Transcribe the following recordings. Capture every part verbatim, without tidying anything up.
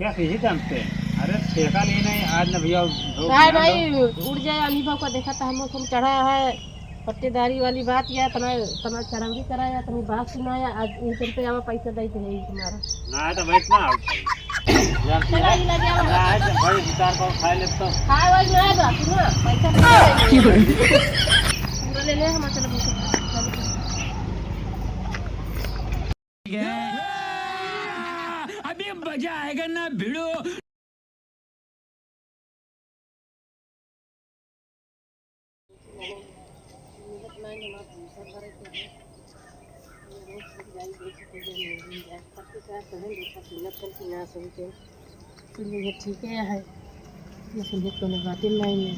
क्या यही जानते हैं? अरे ठेका लिए नहीं, आज न भैया, धूप काहे ध्यान भाई, दो। उड़ जाए अली बाबू का, देखा था हम लोग चढ़ा है, पट्टेदारी वाली बात या तना, तना चरौरी करा या तनी बात सुना या आज इन पे आवा पैसा दे दे तुम्हारा। ना है तो भाई इतना आओ भाई। जानते चला हैं? ही लगे आवा। ना है तो भाई दो चार पाव खाए ले तो। हाँ, वही ना है बात, सुना, पैसा पूरा ले ले, हम चलो। अभी मजा आएगा ना भिड़ो। ठीक है, लेकिन ये कोनो बात ही नहीं है।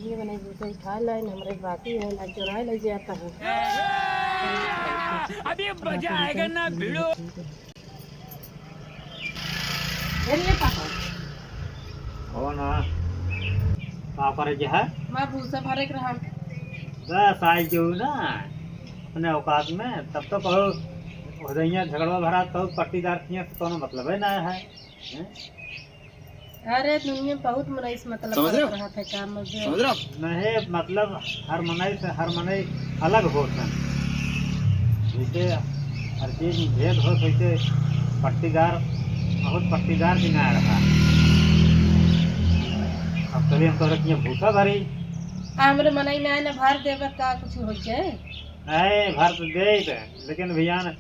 ये बने जैसे उठा लाइन, हमरे बाकी है, ना चुराए ले जाता है। अभी मजा आएगा ना भिड़ो। अरे पापा। कौन है? का करे के है? मैं भूसा भरे के रहा। बस आई जो ना अपने औकात में, तब तो कहो, हो जाइए झगड़वा भरा, तो पट्टीदार किए तो कोनो मतलब है ना है, हैं? अरे दुनिया में बहुत मनई से मतलब समझ रहे हो? करत रहत है काम में जो समझ रहे हो? नहीं, मतलब हर मनई से हर मनई अलग होत है। जैसे हर चीज में भेद हो, वैसे पट्टीदार, बहुत पट्टीदार भी ना रहा। अब चलिए हम तोहरे किए भूसा भरी। आ, हमरे मनई में आए ना भर देबे का कुछ हो जाए? नहीं, भर तो दे ही दे, लेकिन भैया ना,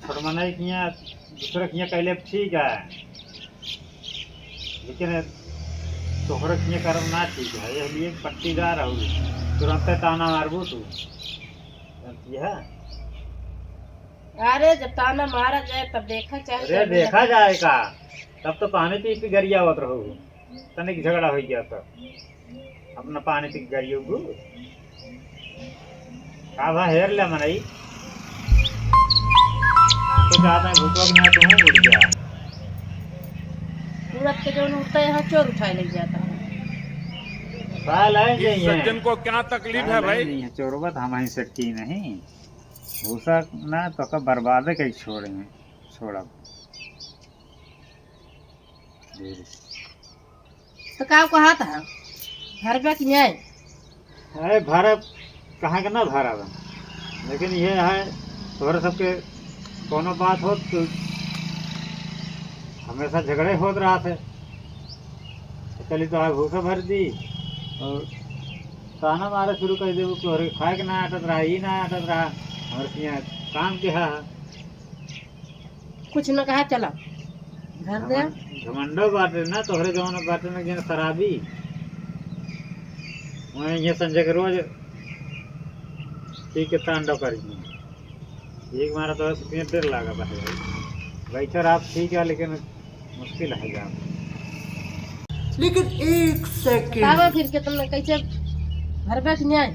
छोट मनई किया, दूसरे किया कहले ठीक है, लेकिन तोहरे किया करब ना ठीक है, ये लिए पट्टीदार रहू, तुरंते ताना मारबू तू, जानती है? अरे जब ताना मारा जाए तब देखा चाहे अरे जब देखा जाए का, तब तो पानी पी पी गरियावत रहू। तनिक झगड़ा होइ गया तो अपना पानी पी के गरियो गु। का भा हेर ले मनई। तो चाहता है भूतवा के यहाँ तुम उड़ गया। सूरत के जौन उठता है, यहाँ चोर उठाए ले जाता है। साल है इस नहीं है। सज्जन को क्या तकलीफ है साल है भाई? नहीं है, चोरवा तो हम ही से की नहीं। भूसा ना तो का बर्बादे कई छोड़े हैं, छोड़ब। तो का कहत है? भरबे कि नहीं? अरे भरब, कहाँ के ना भरब, लेकिन ये है, तोहरे सबके कोनो बात हो तो हमेशा झगड़े होत रहत है। तो चली तो आज भूसा भर दी और ताना मारे शुरू कर देबू, तोहरे खाए के ना आटत रहा, ई ना आटत रहा, हमरे किया काम के है। कुछ न कहा, चला घर दे। घमंड-, घमंडो बाटे ना, तोहरे जवन बाटे ना, जन शराबी, वहीं ये संजय के रोज पी के तांडव करी। एक मारा तो सुखिए डर लागा बाटे भाई। बैठे रहा ठीक है, लेकिन मुश्किल है जाम। लेकिन एक सेकंड। बाबा फिर के तुमने कैसे भरबे कि नहीं?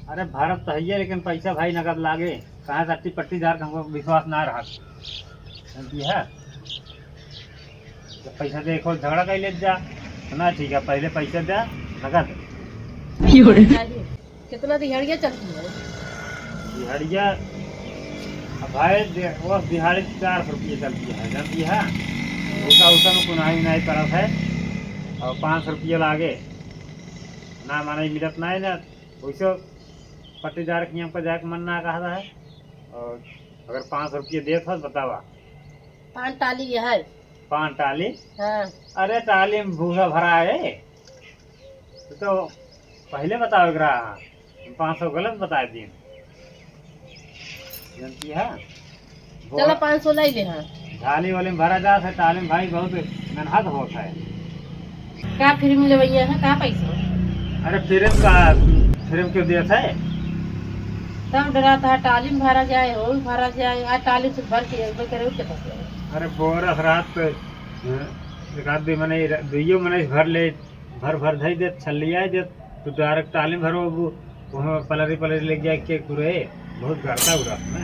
अरे भरब तो है, लेकिन पैसा भाई नगद लागे। कहाँ से अट्टी पट्टीदार का हमको विश्वास ना रहा। समझी है? जब पैसा दे, एक और झगड़ा कर ले जा, तो ना ठीक है, पहले पैसा दे, नगद। कितना दिहाड़िया चलती है? दिहाड़िया, अब भाई दे-, वो दिहाड़ी चार सौ रुपये चलती है, जानती है? उसका, उसका में कुनाई उनाई परत है, और पाँच सौ रुपये लागे, ना माने मिलत ना है ना, वैसे पट्टीदार के यहाँ पर जाके मन ना कहता है। और अगर पाँच सौ रुपये देत हो तो बतावा। पान टाली है। पान टाली? हाँ। अरे टाली में भूसा भरा है, तो, तो पहले बतावे के रहा, पाँच सौ गलत बताए दिन। जानती है? चलो, पाँच सौ ले ले, हाँ। झाली वाली में भरा जात है, टाली में भाई बहुत मेहनत होत है। का फ्री में लेवैया है, का पैसा? अरे फ्री में का, फ्री में क्यों देत है? तब डरात है, टाली में भरा जाए, हो भरा जाए, आ टाली से भर के एक बेर करे, उठ के बस। अरे बोरस रात पे, हाँ, एक आध दुई मने, दुइयो मने भर ले, भर भर धई देत, छल्लियाई देत, तू डायरेक्ट टाली में भरो, वो, वहाँ पलरी पलरी लेके जाए के कुरे, बहुत गर्दा उड़ात ना।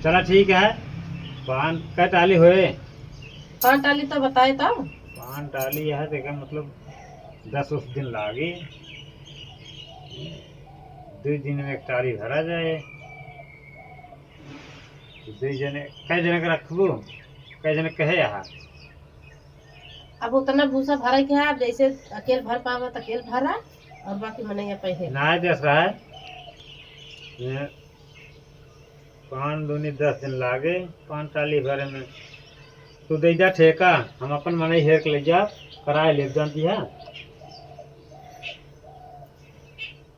चला ठीक है, पान कै टाली होए? पान टाली तो बताए तब। पान टाली है, देखा मतलब दस उस दिन लागी, दुई दिन में एक टाली भरा जाए। दुई जने, कै जने के रखबू? कै जने कहे यहाँ? अब उतना भूसा भरे के है, अब जैसे अकेल भर पावा तो अकेल भरा, और बाकी मनई पहिले। ना जस रहा है, ये पाँच दूनी दस दिन लागे, पाँच टाली भरे में। तू दे जा ठेका, हम अपन मनई हेर के ले जा, कराए ले जानती है।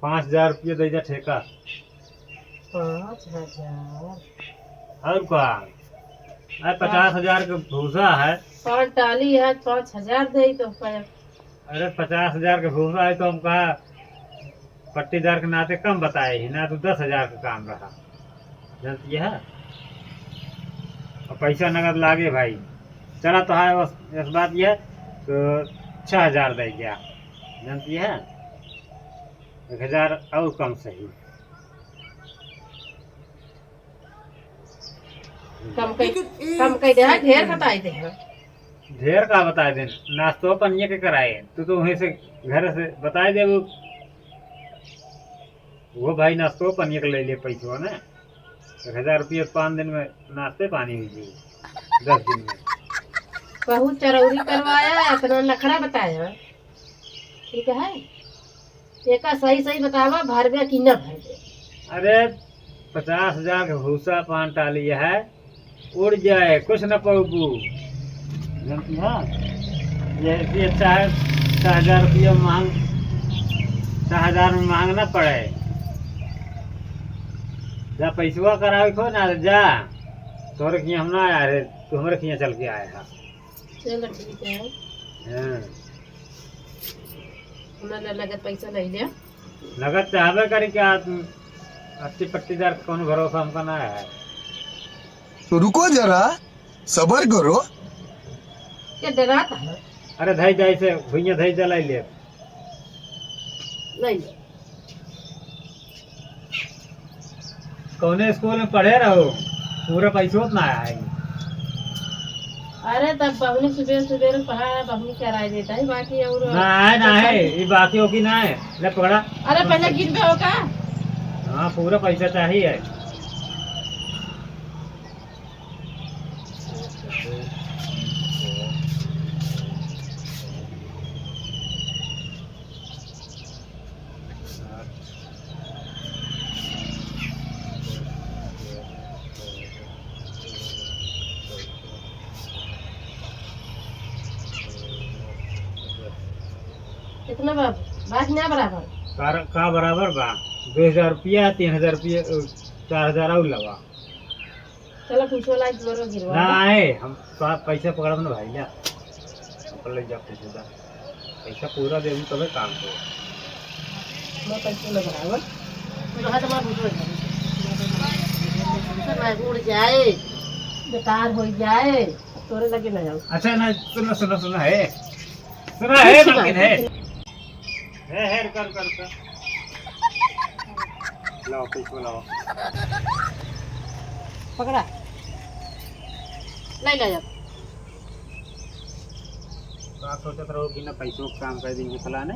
पाँच हजार रुपये दे जा ठेका। पाँच हजार? और का? अरे, पचास हजार के भूसा है। पाँच टाली है, पाँच हजार दे तो पाए। अरे, पचास हजार के भूसा है तो हम कहा पट्टीदार के नाते कम बताए ही ना, तो दस हजार का काम रहा, जानती है। और पैसा नगद लागे भाई, चला तो है बस, इस बात ये तो छः हजार दे गया, जानती है। एक हजार और कम सही। कम कई, कम कई दे, ढेर बताई दे। ढेर का बताई दे, नाश्तो पनिया के कराए, तू तो वहीं से घर से बताई दे वो, वो भाई नाश्तो पनिया के ले ले पैसवा ना, एक हजार रुपये पाँच दिन में नाश्ते पानी हुई जी, दस दिन में। बहुत चरौरी करवाया, इतना नखरा बताया। ठीक है, एका सही सही बतावा, भरबे कि न भरबे? अरे, पचास हजार के भूसा पान टाली है, उड़ जाए, कुछ न पौबू। जानती है, ये भी अच्छा है, छः हजार रुपया मांग, छः हजार में मांग ना पड़े। जा पैसवा करावे खो ना, जा, तोहरे खिया हम ना आया रे, तू हमरे खिया चल के आया है। चलो ठीक है। हाँ। हमरा ला नगद पैसा ले ले। नगद चाहबे करी क्या? अस्सी पट्टीदार के कौनो भरोसा हमका ना है। तो रुको जरा, सबर करो। क्या डराता है? अरे धई जाए से भुइया धई जलाई ले। नहीं। कौने स्कूल में पढ़े रहो? पूरा पैसो तो ना आए। अरे, तब बहनी सुबेर सुबेर पढ़ा, बहनी कराए देता है, बाकी और ना आए, ना आए, ये बाकी हो कि ना आए? ले पकड़ा। अरे, पहले गिनबे हो का? हाँ, पूरा पैसा चाहिए। कितना बा-, बात ना बराबर। का, का बराबर बा? दो हजार रुपया, तीन हजार रुपया, अ, चार हजार और लगा। चलो, कुछ वाला एक जोर गिरवा ना दो। आए, हम तो आप पैसा पकड़ब ना भाई, ना। अपन ले जा, पैसा दा। पैसा पूरा देबू तबे काम हो। मैं पैसे ना बनावा। तो हाथ मार बुझो। पैसा ना उड़ जाए, बेकार हो जाए, तोरे लगे ना जाओ। अच्छा ना, सुनो, सुनो, सुनो, है। सुनो, है, कुछ मालकिन, बात है। नहीं। हे, हे, रुका, रुका, रुका। लाओ, पैसो लाओ। पकड़ा। ले, ले जा। का सोचत रहो, बिना पैसो के काम कर देंगे फलाने?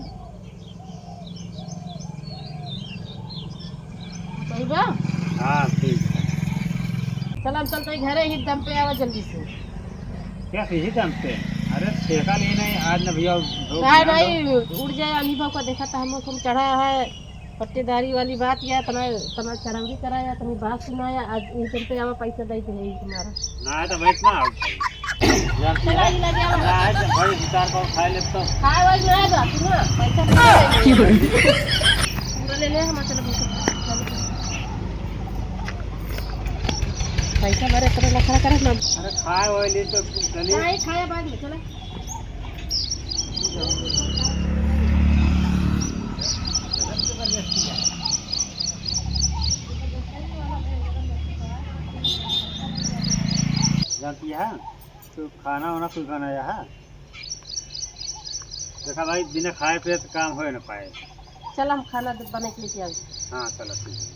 सही बा? हाँ, ठीक है। चल, हम चलते हैं घरे, ही दम पे आवा जल्दी से। क्या सही जानते हैं? अरे ठेका लेने आज न भैया, धूप भाई, ना भाई, दो। उड़ जाए, अली बाबू का देखा था, हम लोग चढ़ा है, पट्टेदारी वाली बात या तना, तना चरौरी कराया, तनी बात सुनाया, आज इन पे आवा पैसा दे दे तुम्हारा। ना है तो बैठ ना आओ भाई। जानते चला, हैं? ही लगे आवा। ना है तो भाई, दो चार पाव खा ले तो। हाँ, वही ना है बात, सुनो, पैसा पूरा ले ले। पूरा ले ले, हम चलो, पैसा। पैसा मारे, इतना नखरा करत ना। अरे खाए वाले तो चलिए। नहीं, खाया बाद में, चला। जानती है, तो खाना वाना कुछ बनाया है? देखा भाई, बिना खाए पिए तो काम हो ना पाए। चल, हम खाना दे-, बना के लेके आवे। हाँ, चलो, ठीक है।